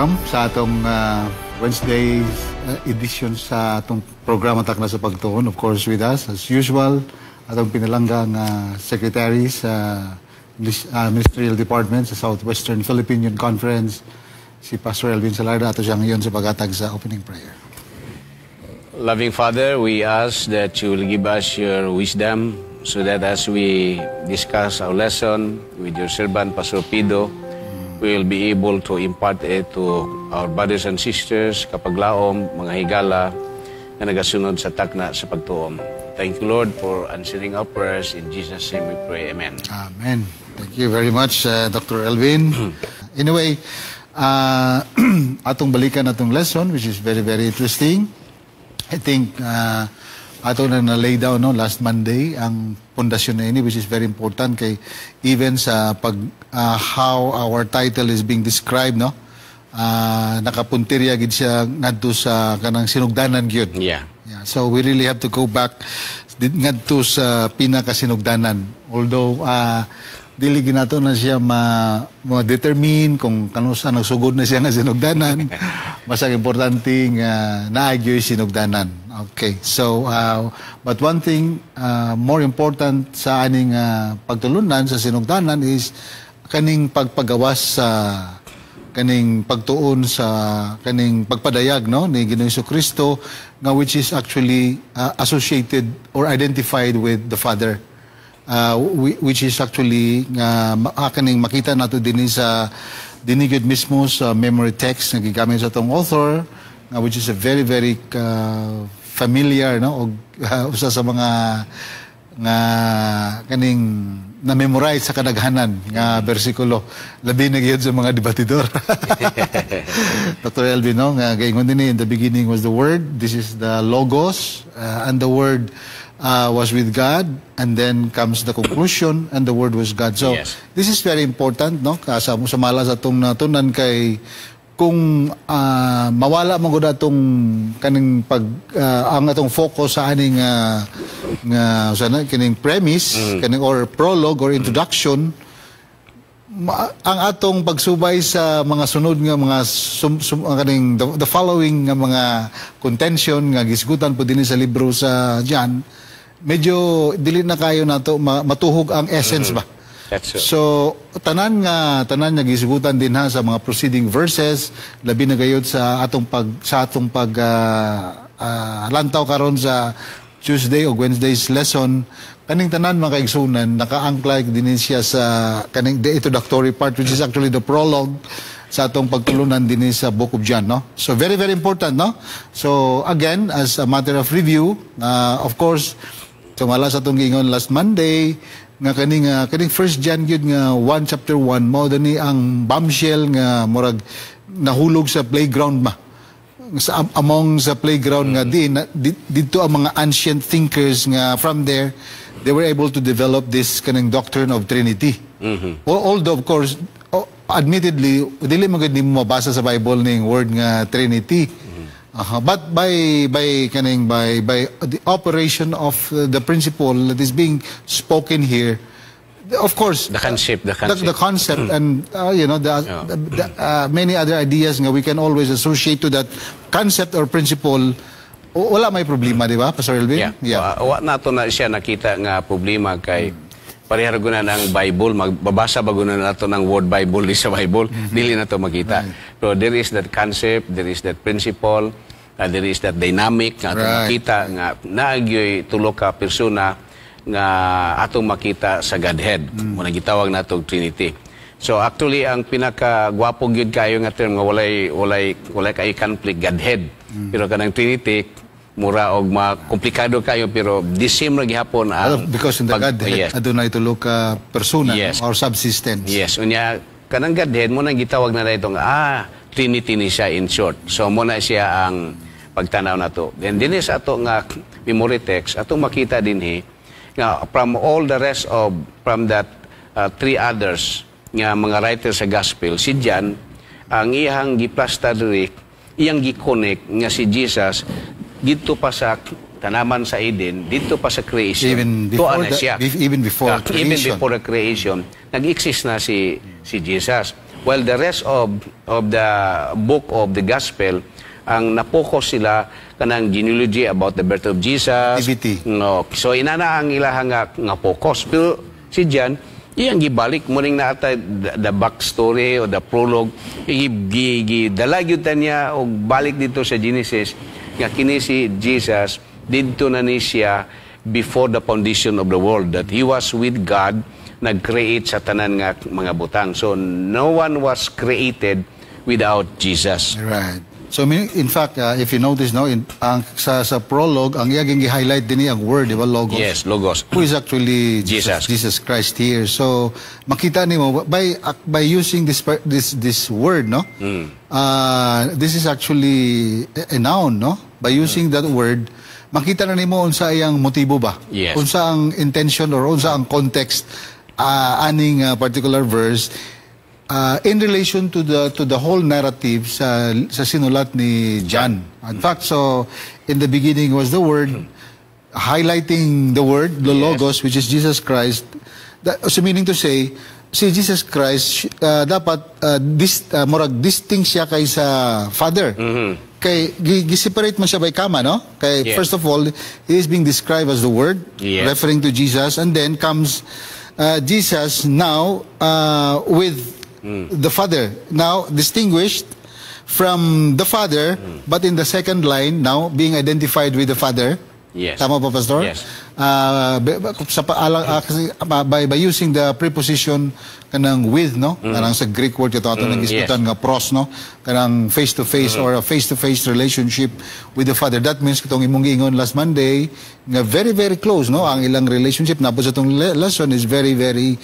Welcome sa atong Wednesday edition sa atong programa Takna sa Pagtuon. Of course, with us, as usual, atong pinalanggang Secretary sa Ministerial Department sa Southwestern Philippine Union Conference, si Pastor Elvin Salarda. Ato siya ngayon sa paghatag sa opening prayer. Loving Father, we ask that you will give us your wisdom so that as we discuss our lesson with your servant, Pastor Pido, we will be able to impart it to our brothers and sisters, kapaglaom, mga higala, na nagasunod sa Takna sa Pagtuom. Thank you, Lord, for answering our prayers. In Jesus' name we pray. Amen. Amen. Thank you very much, Dr. Elvin. Anyway, atong balikan atong lesson, which is very, very interesting. I think ato na na-lay down, no, last Monday ang pundasyon na ini, which is very important kay even sa pag how our title is being described, no, nakapuntirya gid siya ngadto sa kanang sinugdanan gyud. Yeah, so we really have to go back ngadto sa pinakasinugdanan. Although dili ginato na siya ma, ma-determine kung kano sa nagsugod na siya nga sinugdanan. Basta ang importante nga naa gyoy sinugdanan. Okay. So but one thing more important sa aning pagtulunan sa sinugdanan is kaning pagpagawas sa kaning pagtuon sa kaning pagpadayag, no, ni Ginoong Kristo nga which is actually associated or identified with the Father, which is actually nga kaning makita nato dinhi sa dinhi gyud mismo sa memory text nga gigamit sa atong author nga which is a very, very familiar, no, og usa sa mga nga kaning na-memorize sa kadaghanan nga bersikulo, labi na gyud sa mga debatidor, Dr. Elvin, no, nga gaingon dinhi, "In the beginning was the Word." This is the Logos, and the Word was with God, and then comes the conclusion, "And the Word was God." So this is very important, no, kasa sa mala sa atong natunan kay kung mawala mo gud atong kaning pag ang atong focus sa aning nga sana kining premise, kaning or prologue or introduction, ang atong pagsubay sa mga sunod nga mga ang kaning the following nga mga contention nga gisgutan po dinhi sa libro sa John, medyo dili na kayo nato matuhog ang essence ba. That's so. So tanan nga gisgutan din ha sa mga preceding verses, labi na gayud sa atong pag lantaw karon sa Tuesday o Wednesday's lesson, kaning tanan, mga kaigsunan, nakaangkla din siya sa kaning the introductory part, which is actually the prologue sa atong pagtulunan din sa Book of John, no? So very, very important, no? So again, as a matter of review, of course, sumala sa atong giingon last Monday nga kaning First John gyud nga 1 chapter 1 mao dani ang bombshell nga murag nahulog sa playground ba, sa among sa playground nga di, na, dito ang mga ancient thinkers nga from there they were able to develop this kaning doctrine of Trinity. Although of course, admittedly, dili man gud nimo mabasa sa Bible ning word nga Trinity. Aha. But by kaning by the operation of the principle that is being spoken here, of course, The concept, the concept. The concept and the, the many other ideas nga we can always associate to that concept or principle, wala may problema, di ba, Pastor Elvin? Yeah. Wa nato na siya nakita nga problema kay pareha ra na ng Bible, magbabasa ba guna nato ng word Bible di sa Bible, dili na to makita. So there is that concept, there is that principle, there is that dynamic nga atong makita nga naa gyoy tulo ka persona nga atong makita sa Godhead. Mao na gitawag nato Trinity. So actually, ang pinaka gwapo gyud kayo nga term nga walay kay conflict, Godhead. Pero kanang Trinity mura og makomplikado kayo, pero the same ra gihapon ang Because in the Godhead, adunay tulo ka persona or subsistence. Yes, unya kanang Godhead mao nang gitawag na ito nga Trinity ni siya in short. So mao na siya ang pagtanaw nato. Then dinhi sa ato nga memory text, atong makita dinhi nga from all the rest of from that three others nga mga writers sa gospel, si John ang iyang giplasta diri, iyang gi-connect nga si Jesus dito pa sa tanaman sa Eden, dito pa sa creation. Even before Tuwa na siya. Even before Even creation. Before the creation, nag-exist na si Jesus. While the rest of the book of the gospel, ang na-focus sila kanang genealogy about the birth of Jesus. Activity. No. So inana ang ilahang nga focus. Pero si John, iyang gibalik mo ning naata the backstory o the prologue, gi dala gyud ta niya og balik dito sa Genesis nga kini si Jesus didto na ni siya before the foundation of the world, that he was with God, nag-create sa tanan nga mga butang. So no one was created without Jesus. Right. So in fact, if you notice, no, sa prologue, ang iyang gi-highlight din ang word, di ba, logos? Yes, logos. Who is actually Jesus. Jesus Christ here. So makita nimo by using this word, no? This is actually a noun, no? By using that word, makita na nimo unsa iyang motibo ba? Yes. Unsa ang intention or unsa ang context aning particular verse in relation to the whole narrative sa sinulat ni John. In fact, so in the beginning was the Word, highlighting the Word, the Logos, which is Jesus Christ. So meaning to say, si Jesus Christ dapat this murag distinct siya kay sa Father. Kay gi-separate man siya by comma, no? Kay first of all, he is being described as the Word, referring to Jesus, and then comes Jesus now with the Father. Now distinguished from the Father, but in the second line now being identified with the Father. Yes. Tama ba, Pastor? Yes. Sa kasi, by using the preposition kanang with, no? Kanang sa Greek word kato ato nang isgutan nga pros, no? Kanang face to face or a face to face relationship with the Father. That means katong imong giingon last Monday nga very, very close, no? Ang ilang relationship na sa itong lesson is very, very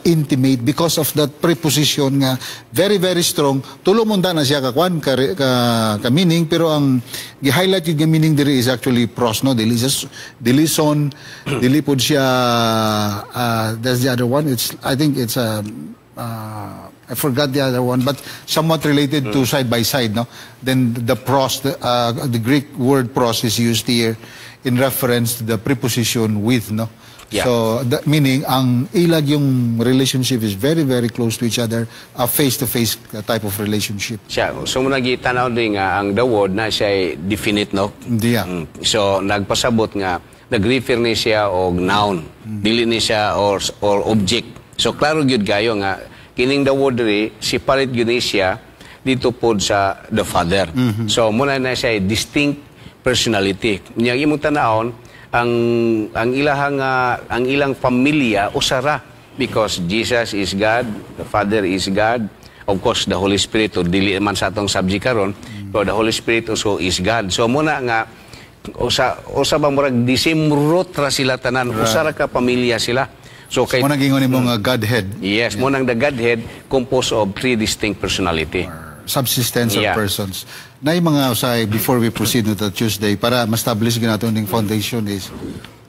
intimate because of that preposition nga very, very strong. Tulo mo na siya ka kwan ka meaning, pero ang gi-highlight yung meaning diri is actually pros, no? Dili sa dili son, dili pod siya, there's the other one. It's I think it's I forgot the other one, but somewhat related to side by side, no? Then the pros, the Greek word pros is used here in reference to the preposition with, no? Yeah. So, that meaning, ang ilag yung relationship is very, very close to each other, a face-to-face type of relationship. Siya, so mo nagitanaw din nga ang the Word na siya ay definite, no? Hindi, yeah. So nagpasabot nga nag-refer ni siya og noun, dili ni siya or object. So klaro gyud kayo nga kining the Word diri separate gyud ni siya dito pod sa the Father. So muna na siya ay distinct personality. Nya imong tanawon ang ilahang ang ilang pamilya usara because Jesus is God, the Father is God. Of course, the Holy Spirit, or dili man sa atong subject karon, pero the Holy Spirit also is God. So muna nga usa ba murag the same root ra sila tanan, usa ra ka pamilya sila. So kay Mo nang mo nga Godhead. Yes, mo nang the Godhead composed of three distinct personality. Subsistence of persons. Na yung mga usay, before we proceed to the Tuesday, para ma-establish ginato ning foundation is,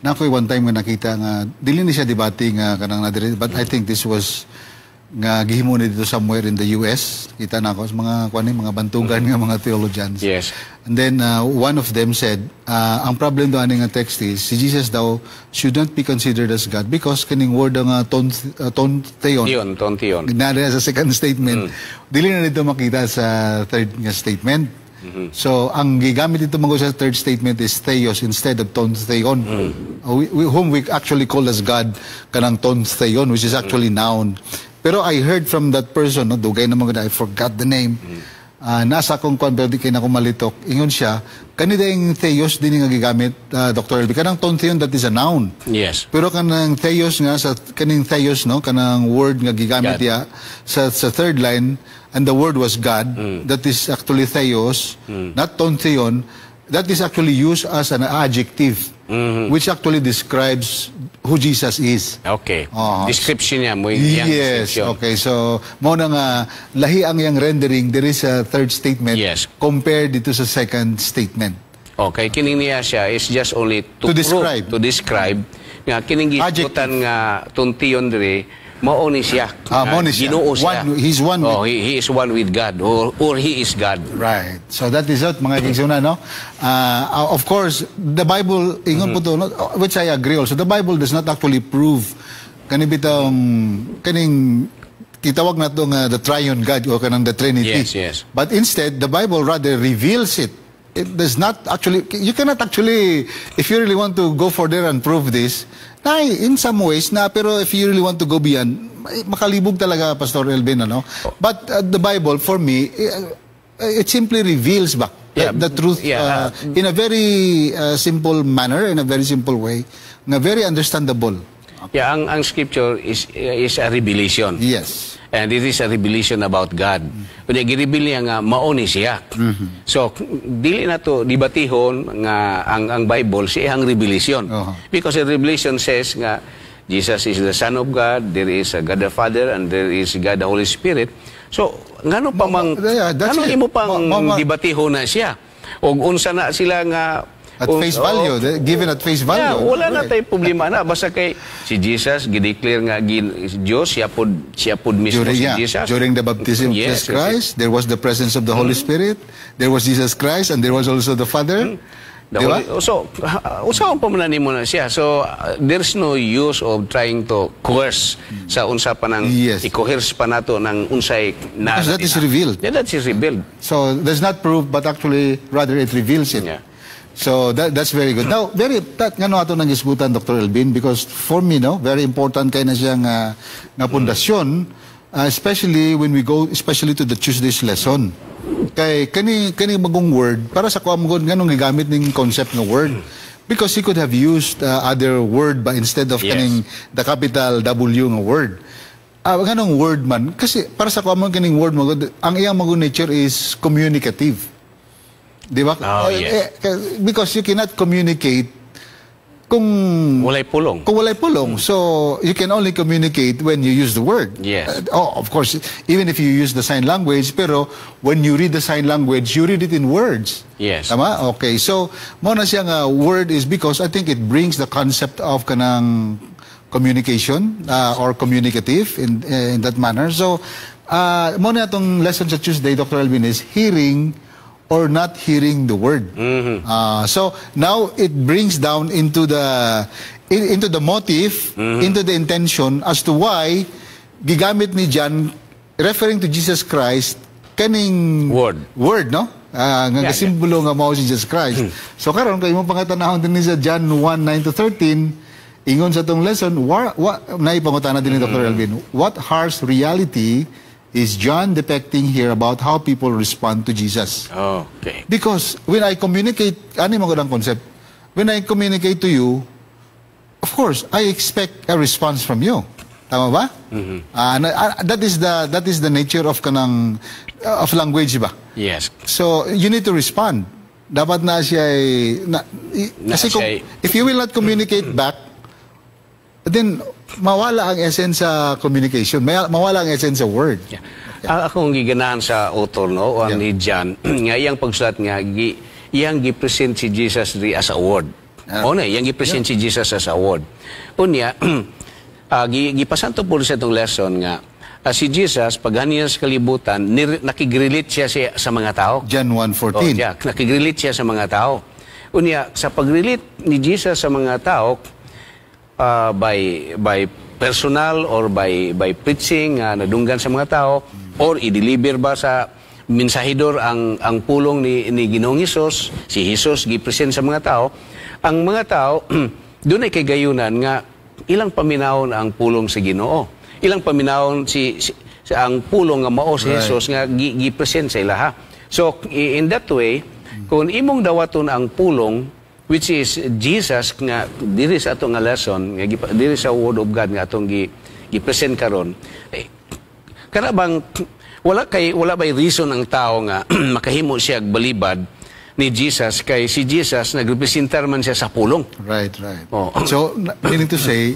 na ako'y one time nga nakita nga, dili ni siya debate nga kanang nadiri, but I think this was nga gihimo ni dito somewhere in the US. Kita na ako sa mga kuan ni, mga bantugan nga mga theologians. And then one of them said, ang problem daw ani nga text is si Jesus daw should not be considered as God because kining word nga ton theon Tion, ton theon. na sa second statement, dili na dito makita sa third nga statement. So, ang gigamit dito mga sa third statement is theos instead of ton theon, whom we actually call as God, kanang ton theon, which is actually noun. Pero I heard from that person, no, dugay naman ko na, I forgot the name. Nasa akong kwan, pero di kay na ako malitok. Ingon siya, kanida yung theos din nga gigamit, Dr. LB. Kanang ton theon, that is a noun. Pero kanang theos nga sa kaning theos, no, kanang word nga gigamit God. Diya sa third line, and the Word was God, that is actually theos, not ton theon. That is actually used as an adjective which actually describes who Jesus is. Okay. Oo. Description niya mo yung Yes, description. Okay. So, mo na nga lahi ang iyang rendering there is a third statement compared dito sa second statement. Okay, kining niya siya is just only to, To prove, describe. To describe nga kining gisgutan nga ton theon diri mao ni siya. Ah, mao ni siya. Ginoo siya. He's one with Oh, he is one with God or he is God. Right. So that is it, mga kaigsuonan, no? Of course, the Bible, ingon po to, no? Which I agree also, the Bible does not actually prove kani bitong kaning Gitawag nato nga the Triune God o kanang the Trinity. Yes. But instead, the Bible rather reveals it. It does not actually, you cannot actually, if you really want to go further and prove this, na in some ways, na, pero if you really want to go beyond, makalibog talaga, Pastor Elvin, ano? But the Bible, for me, it simply reveals back the truth in a very simple manner, in a very simple way, na very understandable. Yeah, ang scripture is a revelation. And it is a revelation about God. Kunya gi-reveal niya nga mao ni siya. So dili na to debatihon nga ang Bible siya ang revelation. Because the revelation says nga Jesus is the Son of God, there is a God the Father, and there is God the Holy Spirit. So ngano pa mang Yeah, that's ngano it. Imo pang debatihon na siya? Og unsa na sila nga At face value, given at face value. Yeah, wala na tay problema na basta kay si Jesus gideclare nga Dios siya pod mismo During, si yeah, Jesus. During the baptism of Jesus Christ, there was the presence of the Holy Spirit, there was Jesus Christ, and there was also the Father. The Di ba? So, unsaon pa man nimo na siya. So, there's no use of trying to coerce sa unsa pa nang i-coerce pa nato ng unsay na Because that is revealed. Yeah, that is revealed. So there's not proof, but actually, rather it reveals it. So that's very good. Now, very that ngano ato nang gisgutan, Dr. Elvin, because for me, no, very important kay na siyang nga pundasyon, especially when we go especially to the Tuesday's lesson. Kay kani bagong word para sa kuha mo nganong gigamit ning concept nga word, because he could have used other word ba instead of kaning the capital W nga word. Ah, nganong word man? Kasi para sa kuha mo kaning word mo, ang iyang magong nature is communicative. Di ba? Oh, yes. Because you cannot communicate kung Walay pulong. Kung walay pulong. So, you can only communicate when you use the word. Oh, of course, even if you use the sign language, pero when you read the sign language, you read it in words. Tama? Okay. So, mao na siya nga word is because I think it brings the concept of kanang communication or communicative in that manner. So, mao na atong lesson sa Tuesday, Dr. Alvin, is hearing or not hearing the word. So now it brings down into the motive, into the intention as to why gigamit ni John, referring to Jesus Christ, kaning Word. Word, no? Ah, nga simbolo nga mao si Jesus Christ. So karon kay imong pangatanahon din ni sa John 1:9 to 13, ingon sa atong lesson, wa naipangutana din ni Dr. Elvin, what harsh reality is John depicting here about how people respond to Jesus? Because when I communicate, ano yung magandang concept? When I communicate to you, of course, I expect a response from you. Tama ba? Ah, that is the nature of kanang of language ba? Yes. So you need to respond. Dapat na siya ay Na kasi kung, siya ay- if you will not communicate back, then mawala ang essence sa communication. Mawala ang essence sa word. Yeah. Ang akong giganahan sa author, no, o ang ni John nga iyang pagsulat nga iyang gi-present si Jesus di as a word. O na, iyang gi-present si Jesus as a word. Unya, gipasanto po sa itong lesson nga si Jesus pag niya sa kalibutan nakigrelate siya sa mga tao. John 1:14. Oh, yeah, nakigrelate siya sa mga tao. Unya, sa pagrelate ni Jesus sa mga tao by personal or by preaching nadunggan sa mga tao or i-deliver ba sa mensahidor ang pulong ni Ginoong Hesus, si Jesus gi-present sa mga tao. Ang mga tao dunay kay gayunan nga ilang paminawon ang pulong sa Ginoo. Ilang paminawon si ang pulong nga mao si Jesus nga gi-present sa ilaha. So in that way, kung imong dawaton ang pulong, which is Jesus, nga diri sa ato nga lesson nga diri sa word of God nga atong gi-present karon, eh, kana bang wala bay reason ang tao nga makahimo siya og balibad ni Jesus kay si Jesus nagrepresentar man siya sa pulong. Right. Oh. So, meaning to say,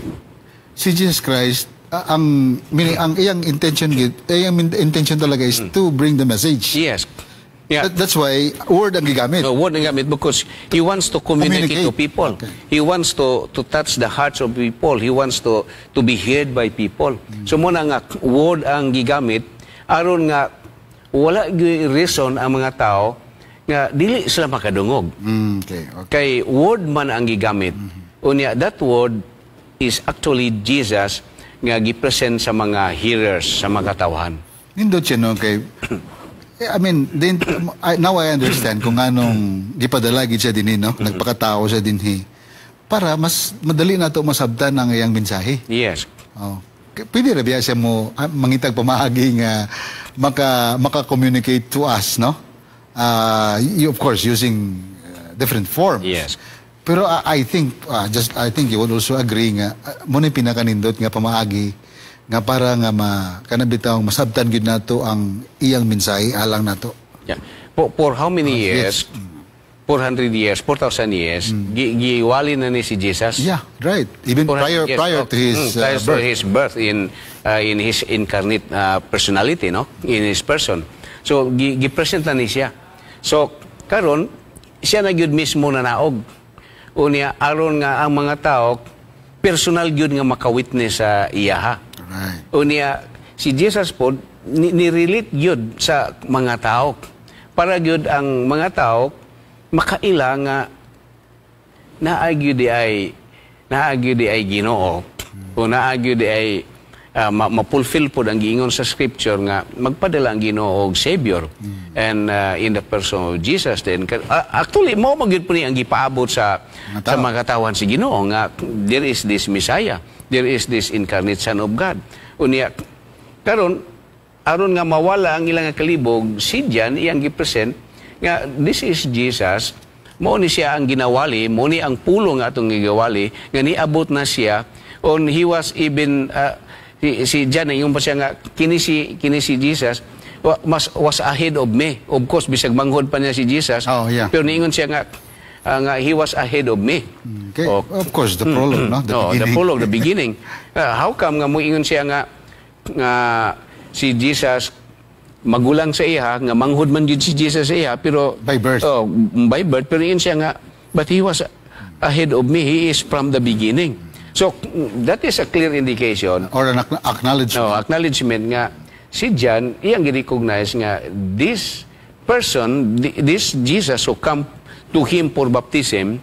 si Jesus Christ, ang meaning, ang iyang intention iyang intention talaga is to bring the message. That's why word ang gigamit. No, word ang gamit because he wants to communicate to Communicate. People. He wants to touch the hearts of people. He wants to be heard by people. So mao na nga word ang gigamit aron nga wala gyud reason ang mga tao nga dili sila makadungog. Kay word man ang gigamit. Unya, that word is actually Jesus. nga gi-present sa mga hearers, sa mga katawhan. Nindot siya, no, kay I mean, then, now I understand kung anong gipadala gid siya dinhi, no? Nagpakatao siya dinhi. Para mas madali na to masabtan ang iyang mensahe. Oh. Pwede ra biya siya mo mangitag pamaagi nga maka-communicate to us, no? You, of course, using different forms. Pero I think just I think you would also agree nga mo ni pinakanindot nga pamaagi nga para nga ma kanang bitawng masabtan gyud nato ang iyang mensahe alang nato. Yeah. For how many years? 400 years, 4,000 years, giwali na ni si Jesus. Yeah, right. Even 400 prior years, prior oh, to his prior to birth. His birth in his incarnate personality, no? In his person. So gi-present na ni siya. So karon siya na gyud mismo nanaog. Unya aron nga ang mga tao personal gyud nga maka-witness sa iyaha. Unya si Jesus po ni-relate gyud sa mga tao para gyud ang mga tao makaila nga naa gyud di ay Ginoo o naa gyud di ay ma-fulfill pod ang giingon sa scripture nga magpadala ang Ginoo og Savior and in the person of Jesus. Then actually mao man gyud po ni ang gipaabot sa Mga sa tao. Mga katawan si Ginoo nga there is this Messiah, there is this incarnate Son of God. Unya karon aron nga mawala ang ilang kalibog, si John iyang gi-present nga this is Jesus, mao ni siya ang ginawali, mao ni ang pulong nga atong gigawali nga niabot na siya. On he was even si John ingon pa siya nga kini si Jesus mas was ahead of me. Of course, bisag manghod pa niya si Jesus, pero niingon siya nga he was ahead of me. Okay. Oh. Of course, the prologue, no? The Oh, the beginning. Prologue, the beginning. How come nga moingon siya nga si Jesus magulang sa iya, nga manghud man jud si Jesus sa iya, pero By birth. Oh, by birth, pero ingon siya nga but he was ahead of me. He is from the beginning. So that is a clear indication Or an acknowledgement. No, acknowledgement nga si John iyang gi-recognize nga this person, this Jesus who come to him for baptism,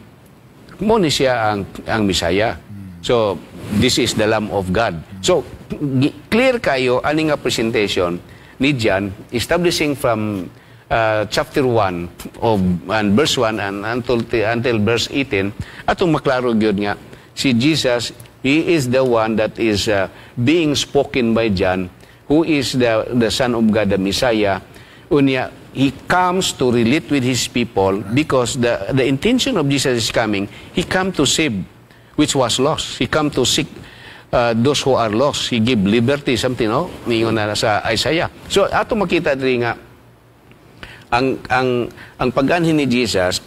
mo ni siya ang Messiah. So this is the Lamb of God. So clear kayo ani nga presentation ni John, establishing from chapter 1 of and verse 1 and until verse 18, atong maklaro gyud nga si Jesus, he is the one that is being spoken by John, who is the Son of God, the Messiah. Unya he comes to relate with his people because the intention of Jesus is coming, he come to save which was lost. He come to seek those who are lost. He give liberty, something, no? Ningon na sa Isaiah. So ato makita diri nga ang pag-anhi ni Jesus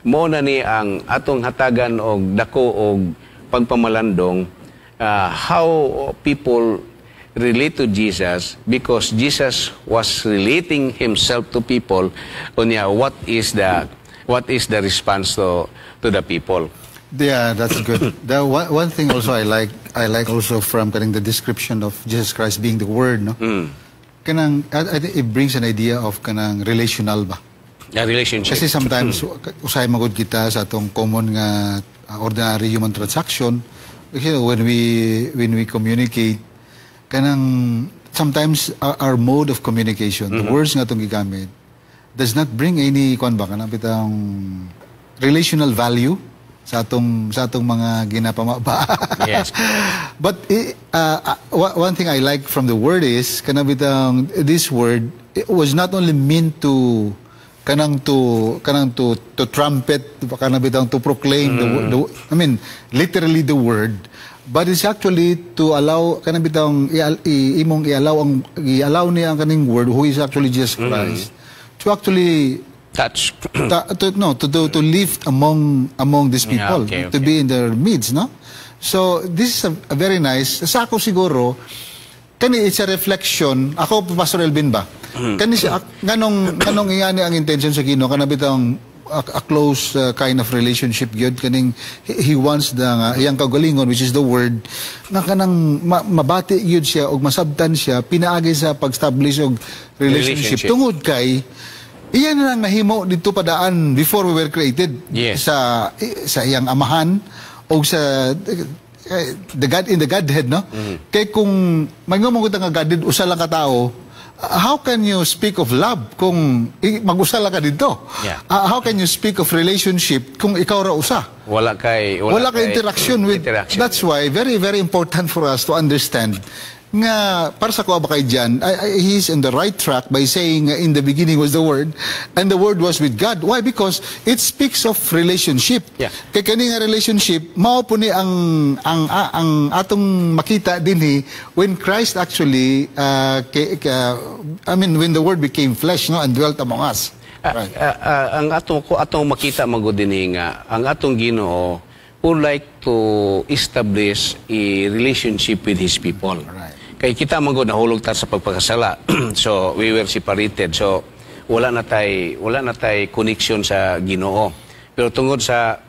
mo na ni ang atong hatagan og dako og pagpamalandong, how people relate to Jesus, because Jesus was relating himself to people. Unya what is the response to the people? Yeah, that's good. The one thing also I like also from kaning the description of Jesus Christ being the Word, no? Kanang, I think it brings an idea of kanang relational ba? A relationship. Kasi sometimes usahay magud kita sa atong common nga ordinary human transaction. Kasi when we communicate, kanang sometimes our mode of communication, the words nga atong gigamit, does not bring any kuan ba, kanang bitang relational value sa atong mga ginapamaba. But one thing I like from the word is kanang bitang this word, it was not only meant to kanang to trumpet, kanang bitang to proclaim the, I mean, literally the word, but it's actually to allow kanang bitang imong i-allow ang i-allow niya ang kaning word, who is actually Jesus Christ, to actually touch. To, no, to live among these people, to be in their midst, no? So this is a very nice sa ako siguro kani, it's a reflection. Ako, Pastor Elvin ba, kani siya nganong ingani ang intention sa Ginoo, kana bitang a close kind of relationship gyud, kaning he wants the nga iyang kaugalingon, which is the word, nga kanang mabati gyud siya og masabtan siya pinaagi sa pag-establish og relationship, Relationship. Tungod kay iyan na lang nahimo dito padaan before we were created sa iyang amahan o sa the God in the Godhead, no? Kay kung maingon mo nga Godhead usa lang ka tao, how can you speak of love kung mag-usa lang ka didto? How can you speak of relationship kung ikaw ra usa? Wala Wala kay interaction with interaction. That's why very, very important for us to understand nga para sa kuha ba kay John, he's in the right track by saying in the beginning was the Word and the Word was with God. Why? Because it speaks of relationship. Kay kani nga relationship mao po ni ang atong makita dinhi when Christ actually I mean, when the Word became flesh, no, and dwelt among us. Ang atong makita magud dinhi nga ang atong Ginoo would like to establish a relationship with His people. Kay kita man gud nahulog ta sa pagpakasala. So we were separated. So wala na tay connection sa Ginoo. Pero tungod sa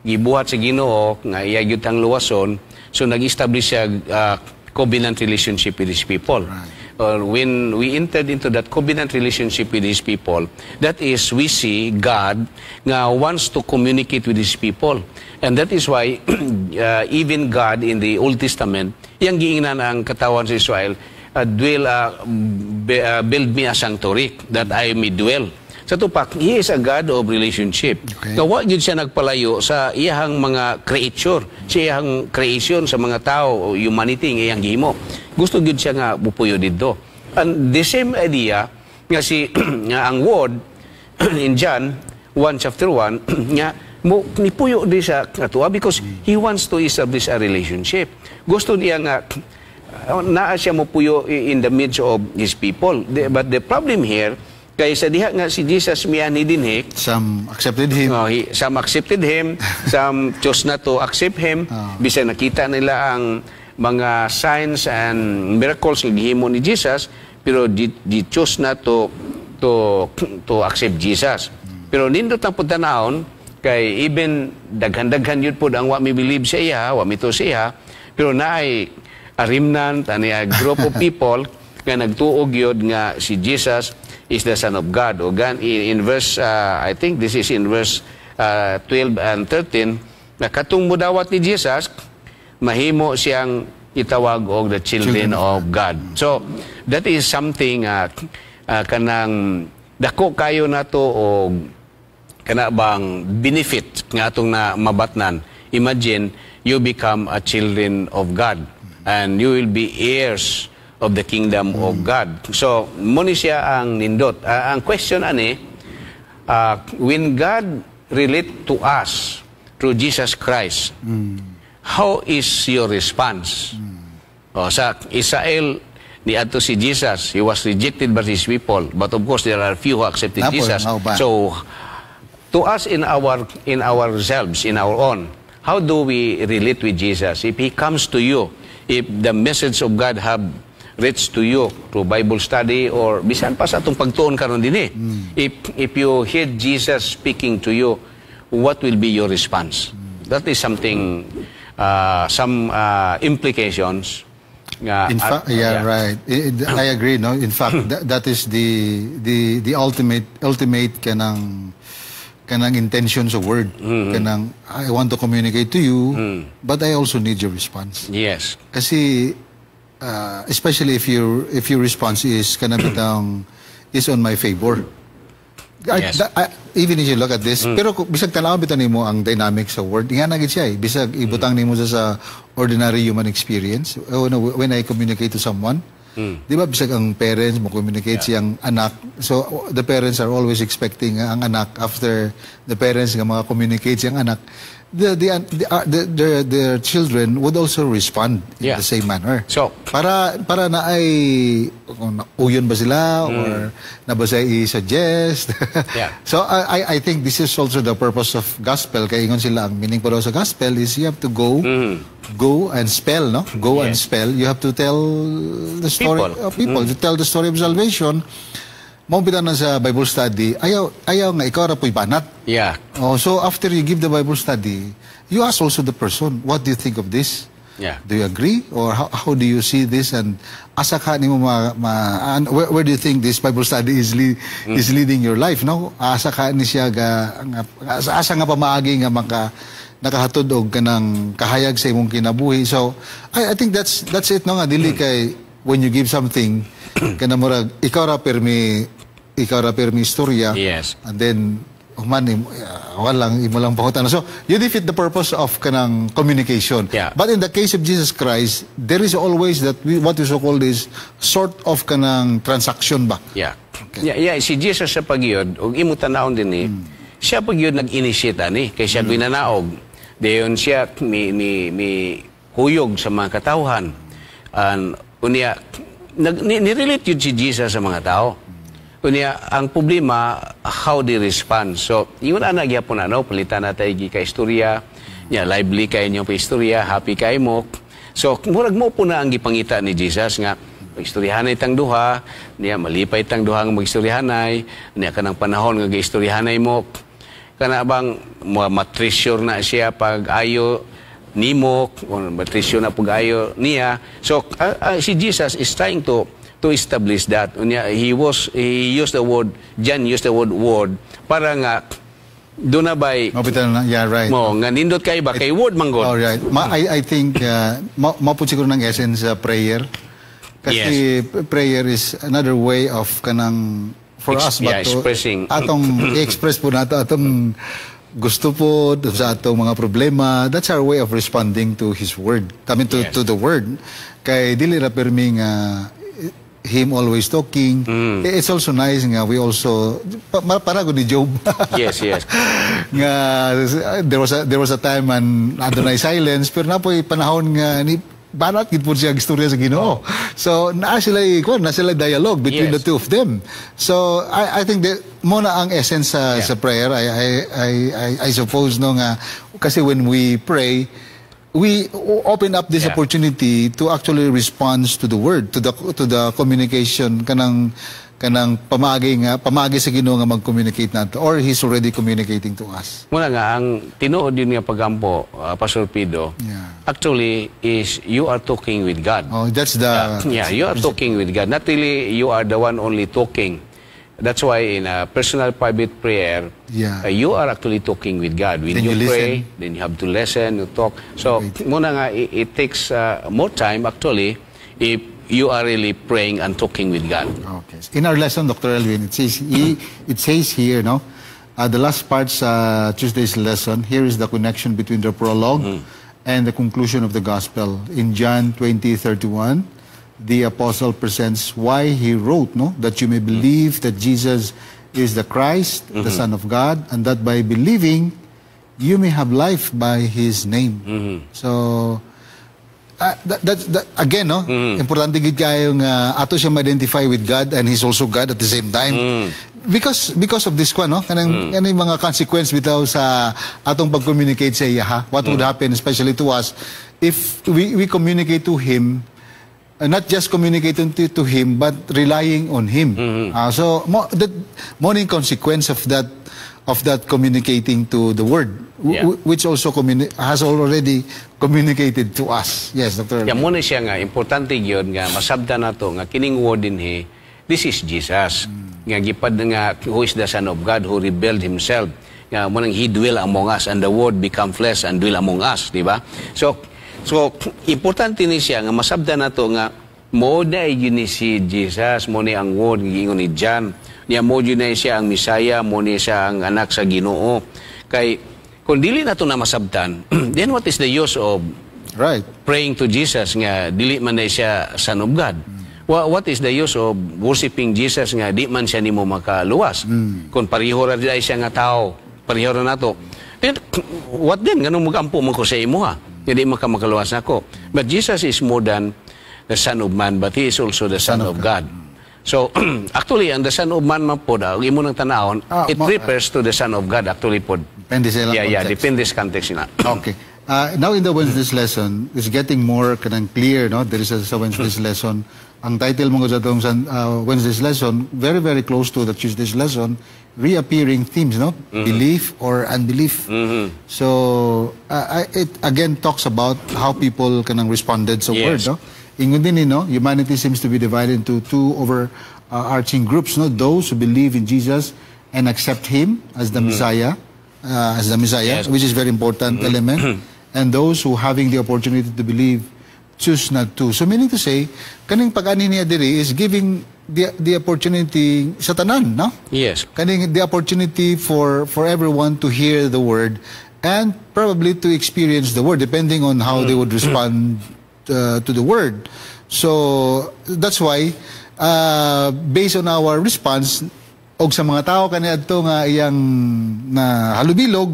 gibuhat sa Ginoo nga iya gyud tang luwason, so nag-establish siya covenant relationship with His people. When we entered into that covenant relationship with His people, that is, we see God nga wants to communicate with His people. And that is why even God in the Old Testament, iyang giingnan ang katawan sa Israel, "Build me a sanctuary that I may dwell." Sa tupak, He is a God of relationship. Nga wa gyud siya nagpalayo sa iyahang mga creature, sa iyahang creation, sa mga tao, humanity nga iyang gihimo. Gusto gyud siya nga mupuyo didto. And the same idea nga si nga ang Word in John 1 chapter 1 nga mo nipuyo di sa atua because He wants to establish a relationship. Gusto niya nga naa siya mopuyo in the midst of His people. But the problem here kay sa diha nga si Jesus mianhi dinhi, Some accepted Him. Oh, some accepted Him, some chose not to accept Him. Bisan nakita nila ang mga signs and miracles nga gihimo ni Jesus, pero di chose not to accept Jesus. Pero nindot ang pagtanawon kay even daghan-daghan yun pod ang wa mi believe sa iya, wa mi to sa iya, pero naay a remnant ani a group of people nga nagtuo gyud nga si Jesus is the Son of God. O gan in verse I think this is in verse 12 and 13 na katong mudawat ni Jesus mahimo siyang itawag og the children of God. So that is something kanang dako kayo nato og kana bang benefit nga atong na mabatnan. Imagine you become a children of God and you will be heirs of the kingdom of God. So mo ni siya ang nindot. Ang question ani, when God relate to us through Jesus Christ, how is your response? Oh, sa Israel ni adto si Jesus, he was rejected by his people. But of course, there are few who accepted Napo, Jesus. mao ba? So, to us in ourselves, in our own, how do we relate with Jesus? If He comes to you, if the message of God have reached to you through Bible study or bisan pa sa atong pagtuon karon dinhi, if you hear Jesus speaking to you, what will be your response? That is something, some implications nga In fact, yeah, right. I agree, no? In fact, that is the ultimate kanang intentions of Word. Kanang I want to communicate to you, but I also need your response. Kasi especially if your response is kanang bitang is on my favor. Even if you look at this, pero bisag tan-aw bitaw nimo ang dynamics sa Word, nga na gid siya eh. Bisag ibutang nimo sa ordinary human experience. Oh, no, when I communicate to someone, di ba bisag ang parents mo communicate siyang anak. So the parents are always expecting ang anak, after the parents nga mga communicate siyang anak, their children would also respond in the same manner. So, para na ay kung uyon ba sila or na ba siya i-suggest. So I think this is also the purpose of gospel, kay ingon sila, ang meaning po daw sa gospel is you have to go and spell, no? Go and spell. You have to tell the story People. of people, to tell the story of salvation. Mao bitaw na sa Bible study, ayaw nga ikaw ra po'y banat. Oh, so after you give the Bible study, you ask also the person, "What do you think of this? Do you agree or how do you see this and asa ka nimo ma, and where do you think this Bible study is leading your life, no?" Asa ka ni siya ga nga, asa nga pamaagi nga maka Nakahatod og kanang kahayag sa imong kinabuhi. So I think that's it, no, nga dili kay when you give something, kana murag ikaw ra permi istorya. And then human walang imo lang pangutana. So you defeat the purpose of kanang communication. But in the case of Jesus Christ, there is always that what we so call this sort of kanang transaction ba. Yeah, si Jesus sa pagyod, ug imo tanawon din ni, siya pagyod nag-initiate ani kay siya ginanaog. Dayon siya mi huyog sa mga katawhan. And unya ni-relate yun si Jesus sa mga tao. Unya ang problema, how they respond. So, ingon ana gyapon, ano, palitan na tayo ka istorya, nya lively kay inyo pa istorya, happy kay mo. So, murag mo po na ang gipangita ni Jesus nga magistoryahanay tang duha, niya malipay tang duha nga magistoryahanay, niya kanang panahon nga giistoryahanay mo, kana bang matreasure na siya pag ayo nimo, o matreasure na pag ayo niya. So, si Jesus is trying to establish that. Unya, he used the word, John used the word "word" para nga doon na ba'y Mapitan na, yeah, right. mo nga nindot kay ba kay word man gud. All right. I think mao pud siguro ng essence sa prayer. Kasi prayer is another way of kanang for us ba to expressing. Atong i-express po nato atong gusto po sa atong mga problema. That's our way of responding to His word. I mean, to the word. Kay dili ra permi nga him always talking. It's also nice nga we also para ni Job yes. nga there was a time and adunay silence, pero napoy panahon nga ni banat gid po siya ang istorya sa Ginoo. So naa sila kuan, naa sila dialogue between the two of them. So I think that mo na ang essence sa sa prayer. I suppose, no, nga kasi when we pray, we open up this opportunity to actually respond to the word, to the communication, kanang pamaagi sa Ginoo nga mag-communicate nato or he's already communicating to us. Muna nga, ang tinuod yun nga pagampo, Pastor Pido, actually is you are talking with God. Oh, that's the Yeah, you are talking with God. Not really you are the one only talking. That's why in a personal private prayer, you are actually talking with God. When Then you you pray, listen. Then you have to listen, you talk. So, muna nga, it takes more time actually if you are really praying and talking with God. Okay. In our lesson, Dr. Elvin, it says here, no, the last part sa Tuesday's lesson, here is the connection between the prologue and the conclusion of the gospel. In John 20:31, the apostle presents why he wrote, no, that you may believe that Jesus is the Christ, the Son of God, and that by believing, you may have life by His name. So, that, again, no? Importante gid kayo nga ato siya ma-identify with God and he's also God at the same time. Because of this kwan, no? Kanang mga consequence bitaw sa atong pag-communicate sa iya, ha? What would happen, especially to us, if we communicate to him, not just communicating to him but relying on him. So mo that mo ning consequence of that communicating to the word, which also has already communicated to us. Yes, Dr. Ya mo na siya nga importante gyud nga masabtan nato nga kining word dinhi, this is Jesus. Nga gipad nga who is the Son of God who revealed himself. Nga mo nang he dwell among us and the word become flesh and dwell among us, di ba? So importante ni siya nga masabtan nato nga mo na yun ni si Jesus, mo ni ang word giingon ni John. Niya mo yun na siya ang Misaya, mo ni siya ang anak sa Ginoo. Kay kung dili nato na masabtan, then what is the use of praying to Jesus nga dili man na siya Son of God? What is the use of worshiping Jesus nga di man siya nimo makaluwas? Kung pareho ra di ay siya nga tao, pareho ra nato. Then what then, nganong magampo man ko sa imo ha? Nga di man ka makaluwas nako. But Jesus is more than the Son of Man, but he is also the Son of God. So, actually, ang the Son of Man man po, imo nang tanawon, it refers to the Son of God actually po. Depende sa ilang Yeah, context. Depende sa context na. Okay. Now in the Wednesday's lesson, it's getting more kanang clear, no? There is a sa Wednesday's lesson. Ang title mo sa atong Wednesday's lesson, very, very close to the Tuesday's lesson, reappearing themes, no? Belief or unbelief. So, it again talks about how people kanang responded sa word, no? Ingon din, no? Humanity seems to be divided into two overarching groups, no? Those who believe in Jesus and accept Him as the Messiah. as the Messiah, which is very important element, and those who, having the opportunity to believe, choose not to. So meaning to say, kaning pag-anhi niya diri is giving the opportunity sa tanan, no? Yes. Kaning the opportunity for everyone to hear the word and probably to experience the word, depending on how they would respond to the word. So that's why, based on our response og sa mga tao kaniadto nga iyang na halubilog,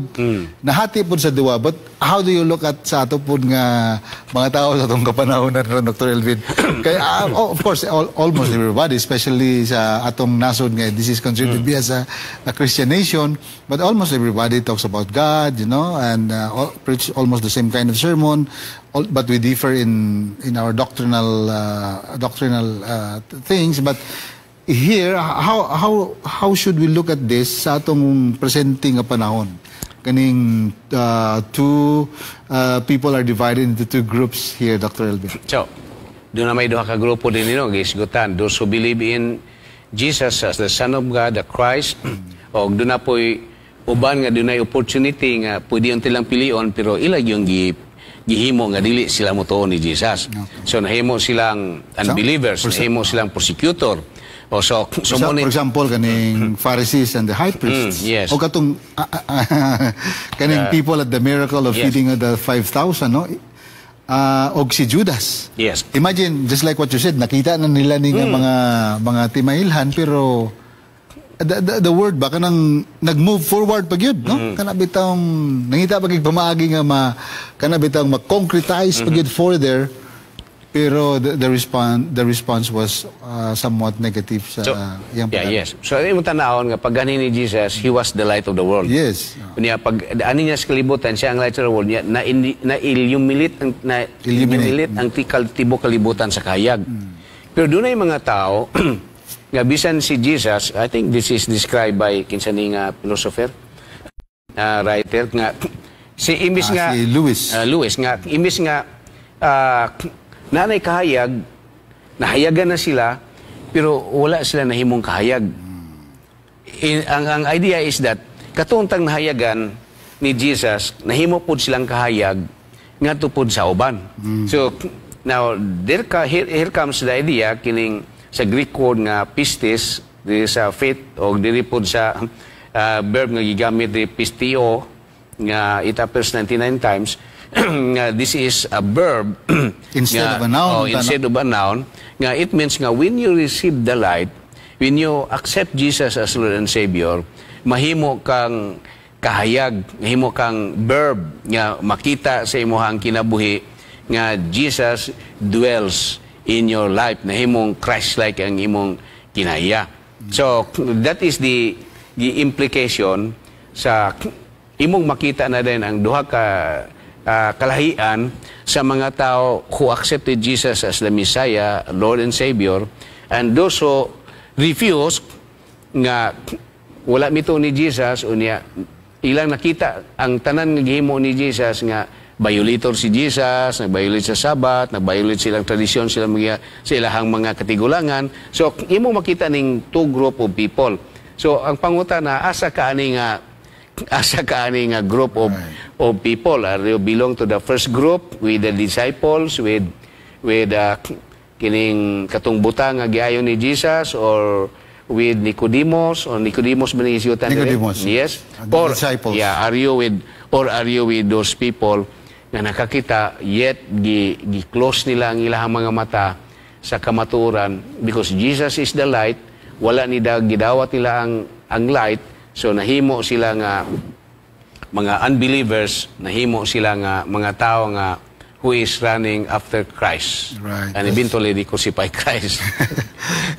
nahati pod sa duwa. But how do you look at sa ato pod nga mga tao sa atong kapanahon na ron, Dr. Elvin? Kay oh, of course, almost everybody, especially sa atong nasod nga this is considered to be as a Christian nation, but almost everybody talks about God and preach almost the same kind of sermon, but we differ in our doctrinal things. But here, how should we look at this sa atong presente nga panahon, kaning two people are divided into two groups here, Dr. Elvin? So, duna may duha ka grupo din nino gihisgutan. Those who believe in Jesus as the Son of God, the Christ, o duna po'y uban nga dunay opportunity nga pwede yung tilang pilion, pero ila yung gihimo nga dili sila motuo ni Jesus. So nahimo silang unbelievers, nahimo silang persecutor. O so mo ni- For example, kaning Pharisees and the high priests. O katong kaning people at the miracle of feeding of the 5,000, no? Og si Judas. Imagine, just like what you said, nakita na nila ni nga mga timailhan, pero the word ba kanang nag-move forward pag yun, no? Kana bitawng nangita pag pamaagi nga ma kana bitawng ma-concretize pag yun further, pero the response was somewhat negative sa So, iyang yeah, yes. So, imong tanawon nga pag-anhi ni Jesus, he was the light of the world. Unya pag ani niya sa kalibutan, siya ang light of the world niya, na illuminate ang na Illuminate. Illuminate ang tikal tibok kalibutan sa kahayag. Pero dunay mga tao nga bisan si Jesus, I think this is described by kinsa ni nga philosopher, writer nga si imbis nga Si Lewis. Lewis nga imbis nga nanay kahayag, nahayagan na sila, pero wala sila nahimong kahayag. Ang idea is that katuntang nahayagan ni Jesus, nahimo pod silang kahayag ngadto pod sa uban. So now there ka, here comes the idea kining sa Greek word nga pistis, diri sa faith, o diri pod sa verb nga gigamit di pisteuo nga it appears 99 times, nga this is a verb Instead nga, of a noun, oh, instead of a noun, nga it means nga when you receive the light, when you accept Jesus as Lord and Savior, mahimo kang kahayag, mahimo kang verb nga makita sa imuhang kinabuhi nga Jesus dwells in your life, nahimong Christ-like ang imong kinaiya. So that is the implication sa imong makita na din ang duha ka kalahian sa mga tao who accepted Jesus as the Messiah, Lord and Savior, and those who refuse nga wala mituo ni Jesus. Unya ilang nakita ang tanan nga gihimo ni Jesus, nga violator si Jesus, nag-violate sa Sabat, nag-violate silang tradisyon, sila mga sa ilahang mga katigulangan. So imo makita ning two group of people. So ang pangutana, asa ka ani nga group of people? Are you belong to the first group with the disciples, with kining katong butang nga giayon ni Jesus, or with Nicodemus, or Nicodemus ba ni isutan dire? Nicodemus. Yes. The Or disciples. Yeah, are you with or are you with those people nga nakakita, yet gi close nila ang ilahang mga mata sa kamatuoran because Jesus is the light? Wala ni gidawat nila ang light, so nahimo sila nga mga unbelievers, nahimo sila nga mga tao nga who is running after Christ and eventually they crucify Christ.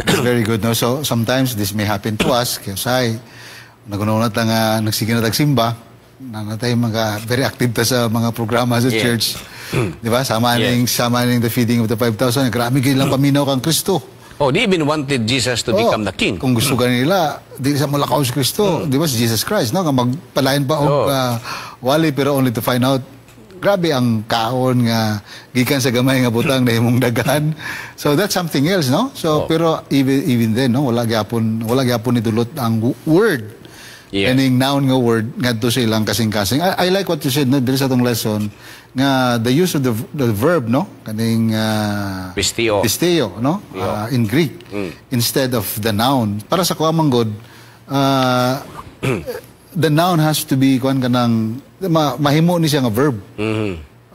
That's very good. No? So, sometimes this may happen to us. Kaya say, nagunaw na ta nga nagsige na tagsimba, na tayo mga very active ta sa mga programa sa church. Di ba? Sama ning the feeding of the 5,000. Grabe kayo lang paminaw kang Kristo. Oh, they even wanted Jesus to become the king. Kung gusto ka nila, di sa mulakaw si Kristo. Di ba si Jesus Christ, no? Nga magpalain pa og wali, pero only to find out grabe ang kaon nga gikan sa gamay nga butang na imong daghan. So that's something else, no? So pero even then, no, wala gyapon nidulot ang word. Kaning noun nga word ngadto sa ilang kasing-kasing. I like what you said, no, diri sa atong lesson nga the use of the verb, no, kaning Pisteo. Pisteo, no, in Greek instead of the noun. Para sa kuha man gud, the noun has to be kuan, kanang mahimo ni siya nga verb.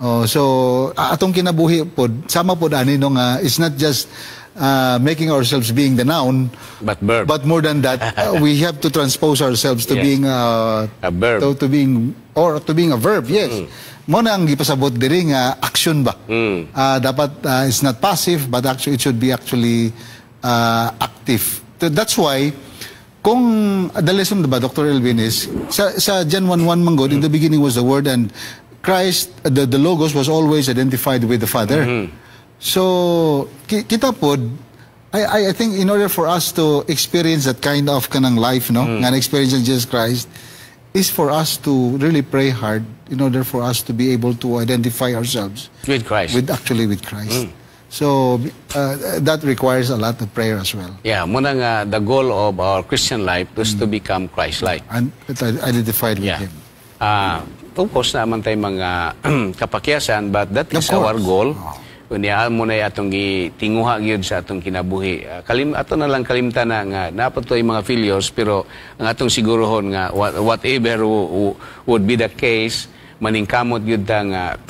Oh, so atong kinabuhi pod sama pod ani, no, nga it's not just making ourselves being the noun but verb. But more than that, we have to transpose ourselves to being a verb. To being or to being a verb, yes. Mo na ang gipasabot diri nga action ba. Dapat it's not passive but actually it should be actually active. So that's why kung the lesson ba, Dr. Elvin, is sa John 1:1 man gud, in the beginning was the Word and Christ, the Logos was always identified with the Father. So kita pod, I think in order for us to experience that kind of kanang life, no, nga na-experience ng Jesus Christ, is for us to really pray hard in order for us to be able to identify ourselves with Christ. With actually with Christ. So that requires a lot of prayer as well. Yeah, muna nga the goal of our Christian life is to become Christ-like. And identified with Him. Ah, of course naman tayo mga kapakyasan, but that Of is our course. Goal. Unya mo na atong gitinguha gyud sa atong kinabuhi. Kalim ato na lang kalimtan na nga naa pa to'y mga failures, pero ang atong sigurohon nga whatever would be the case, maningkamot gyud ta nga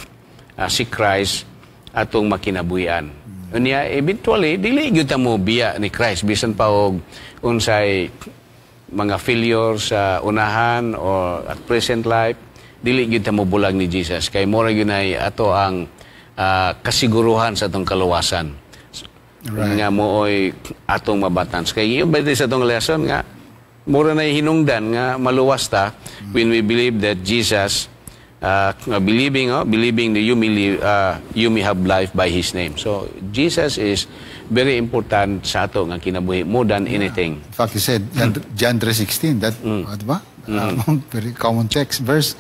si Christ atong makinabuhian. Unya eventually dili gyud ta mo biya ni Christ bisan pa og unsay mga failure sa unahan or at present life, dili gyud ta mo bulag ni Jesus kay mora gyud ay ato ang kasiguruhan sa atong kaluwasan nga mooy atong mabatan kay iyo ba sa atong lesson nga mura na hinungdan nga maluwas ta when we believe that Jesus, believing, oh, believing that you may have life by His name. So Jesus is very important sa ato nga kinabuhi more than anything. In fact, he said, John 3:16, that, di ba? Very common text, verse,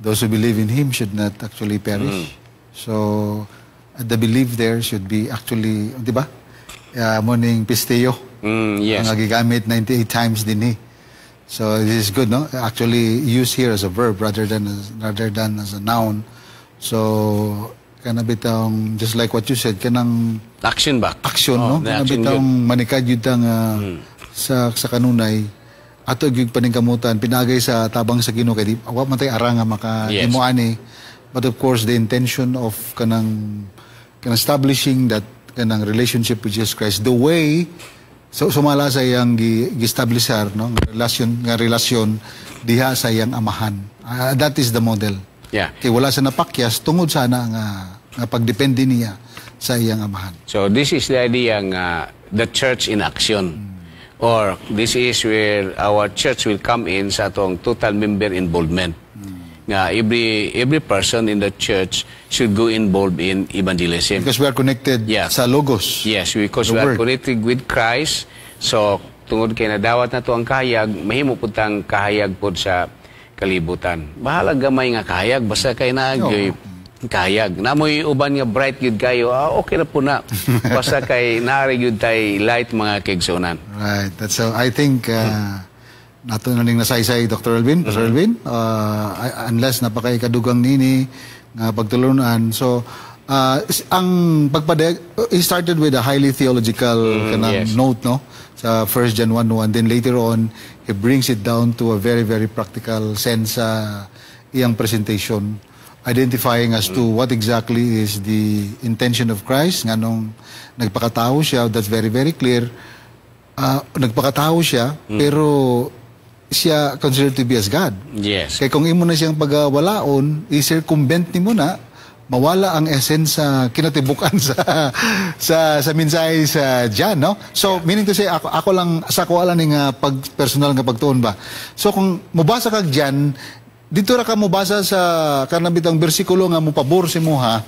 those who believe in Him should not actually perish. So, the belief there should be actually, di ba? Morning pisteo. Ang gigamit 98 times din eh. So this is good, no? Actually used here as a verb rather than as a noun. So kana bitang just like what you said, kanang action ba? Action, Oh, no? the Kana action bitang yun. Manikad yun tang sa kanunay ato gyud paningkamutan pinagay sa tabang sa Ginoo kay di wa man tay ara nga maka himo ani, but of course the intention of kanang establishing that kanang relationship with Jesus Christ the way so sumala sa iyang gi-establishar, no, nga relasyon diha sa iyang amahan. That is the model kay wala sa napakyas tungod sana nga pagdepende niya sa iyang amahan. So this is the idea nga the church in action. Or this is where our church will come in sa atong total member involvement. Nga every person in the church should go involved in evangelism. Because we are connected sa Logos. Yes, because The we are Word. Connected with Christ. So, tungod kay nadawat na to ang kahayag, mahimo pud tang kahayag pod sa kalibutan. Bahala gamay nga kahayag, basta kay naa gyud kahayag. Namoy uban nga bright gyud kayo, okay na po na. Basta kay naa gyud tay light, mga kaigsuonan. Right. That's so I think nato na ning nasaysay, Dr. Elvin, Pastor Elvin, unless napakaikadugang nini nga pagtulunan. So ang pagpadayag, he started with a highly theological kanang note, no, sa 1 John 1:1, then later on he brings it down to a very, very practical sense sa iyang presentation, identifying as to what exactly is the intention of Christ nganong nagpakatao siya. That's very, very clear. Nagpakatao siya pero siya considered to be as God. Kaya kung imo na siyang pagawalaon, i-circumvent nimo na, mawala ang essence sa kinatibukan sa mensahe sa John, no? So, meaning to say, ako lang, sa ako lang nga pag personal nga pagtuon ba. So, kung mubasa kag John, dito ra ka mubasa sa kanang bitang bersikulo nga mopabor sa imuha.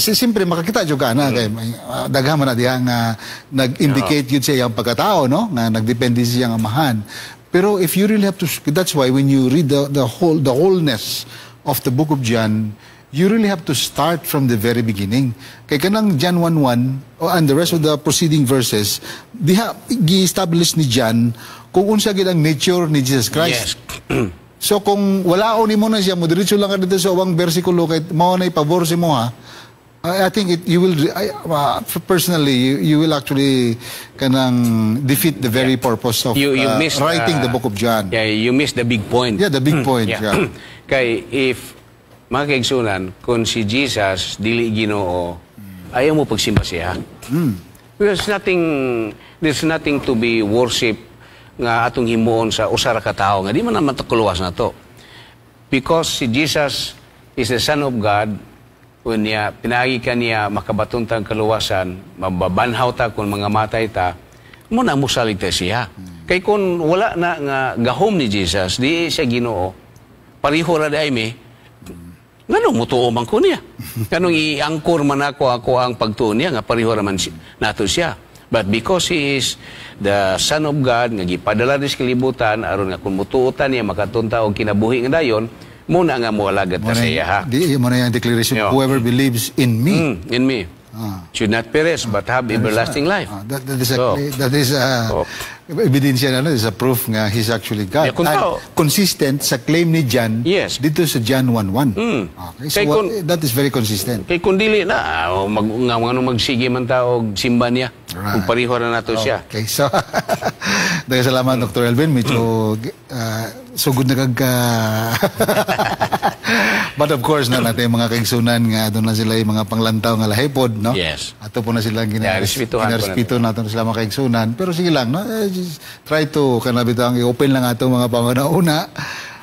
Siyempre makakita jud ka na kay may daghan man na diha nga nag-indicate yun sa iyang pagkatao, no, nga nagdepende sa iyang amahan. Pero if you really have to, that's why when you read the wholeness of the book of John, you really have to start from the very beginning kay kanang John 1:1, oh, and the rest of the preceding verses diha gi-establish ni John kung unsa gid ang nature ni Jesus Christ. So kung wala nimo na siya, mo diretso lang ka dito sa ubang bersikulo kay mao na pabor si mo ha. I think it you will I, personally you will actually kanang defeat the very purpose of You miss writing the book of John. Yeah, you miss the big point. Yeah, the big point. Yeah. Kay if, mga kaigsunan, kung si Jesus dili Ginoo, ayaw mo pagsimba siya. There's nothing to be worship nga atong himuon sa usa ra ka tawo nga di man naman kuluwas na to. Because si Jesus is the Son of God, unya pinaagi ka niya makabaton tang kaluwasan, mababanhaw ta kung mga matay ta, mo na mosalig ta siya. Kay kung wala na nga gahom ni Jesus, di siya Ginoo, pareho ra di mi, nganong mutuo man ko niya? Nganong i-angkor man ako ang pagtuo niya nga pareho ra man nato siya? But because he is the Son of God nga gipadala sa kalibutan aron nga kung mutuo ta niya makatunta og kinabuhi nga dayon, mo na nga moalagad ta sa iya ha. Di mo na yung declaration, "Whoever believes in me," In me should not perish but have everlasting life. Ah, that is a, that is a ebidensya na, no, is a proof nga he's actually God. Yeah, kung And consistent sa claim ni John dito sa John 1:1. Okay, so Kay that is very consistent. Kay kung dili na, o mag, nga, nga magsige man ta og simba niya. Kung pareho ra nato siya. Okay, so daghang salamat, Dr. Elvin. Medyo sugod na kag ka. But of course, na natin mga kaigsunan nga doon na sila yung mga panglantaw nga lahipod, no? Yes. Ato po na silang Yeah, respetuhan po. Ginarespeto nato sila mga kaigsunan. Pero sige lang, no? Eh, just try to kana bitang i-open lang atong mga panguna-una.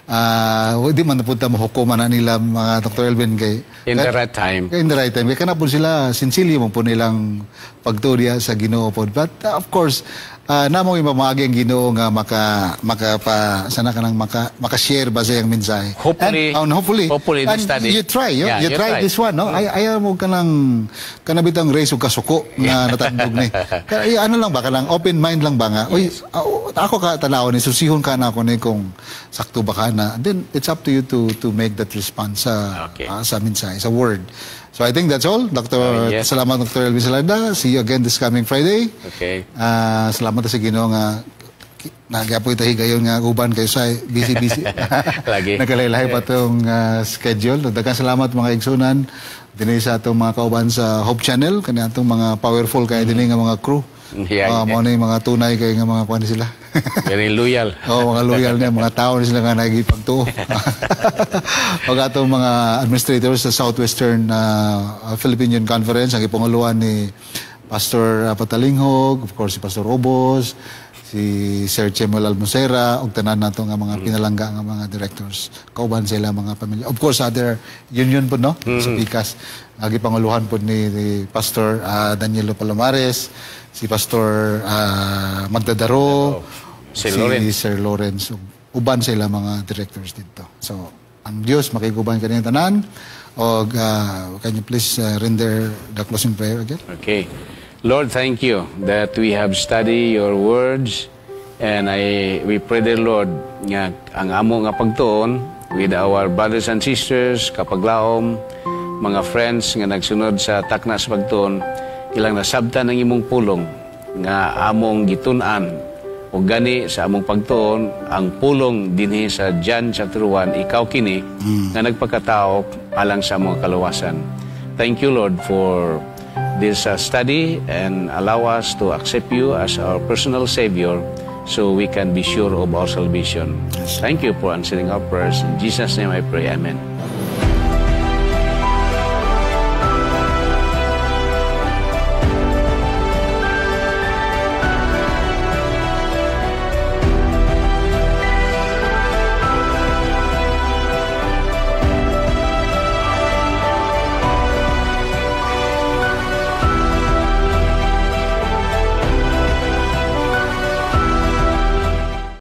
Ah, di man na punta mohukuman na nila, mga Dr. Elvin, kay In the right time. In the right time. Kaya kana po sila, sinsilyo mo po nilang pagtuo diha sa Ginoo po. But of course, namo yung pamaagi ang Ginoo nga maka maka pa sana kanang maka-share ba sa iyang mensahe. Hopefully- And hopefully, hopefully and this study. You try, Yeah, you you try try. this one, no? Ay ayaw mo kanang kanabitang race ug kasuko nga natandog ni. Kaya ano lang ba, kanang open mind lang ba nga. Uy, ako ka tanaw ni, susihon ka na ako ni kung sakto ba ka na. Then it's up to you to make that response sa sa mensahe, sa word. So I think that's all. Dr. Yes. Salamat, Dr. Elvin Salada. See you again this coming Friday. Okay. Ah, salamat sa Ginoo nga nagyapoy ta higayon nga uban kayo sa busy busy. Lagi. Nagkalahi pa tong schedule. Daghang salamat, mga igsunan, dinhi sa atong mga kauban sa Hope Channel, kani atong mga powerful kay dinhi nga mga crew. Mao na yung mga tunay kay nga mga kuan sila. Very loyal. Oo, mga loyal niya, mga tao na sila nga nagipagtuo. Og atong mga administrators sa Southwestern Philippine Union Conference, ang ipanguluan ni Pastor Patalinghog, of course si Pastor Robos, si Sir Chemuel Almocera, ug tanan nato nga mga pinalangga nga mga directors. Kauban sila mga pamilya. Of course, other union po, no? Sa Pikas. Ang gipanguluhan po ni Pastor Danielo Palomares, si Pastor Magdadaro, Si si Lawrence. Sir Lawrence, ug uban sila mga directors dito. So, ang Dios makiguban kaniyang tanan. Og can you please render the closing prayer again? Okay. Lord, thank you that we have studied your words and I we pray the Lord nga ang amo nga pagtuon with our brothers and sisters, kapaglaom, mga friends nga nagsunod sa takna sa pagtuon, ilang nasabtan ang imong pulong nga among gitun-an o gani sa among pagtuon ang pulong dinhi sa John chapter 1, ikaw kini nga nagpakatao alang sa among kaluwasan. Thank you, Lord, for this study and allow us to accept you as our personal Savior so we can be sure of our salvation. Thank you for answering our prayers. In Jesus' name I pray. Amen.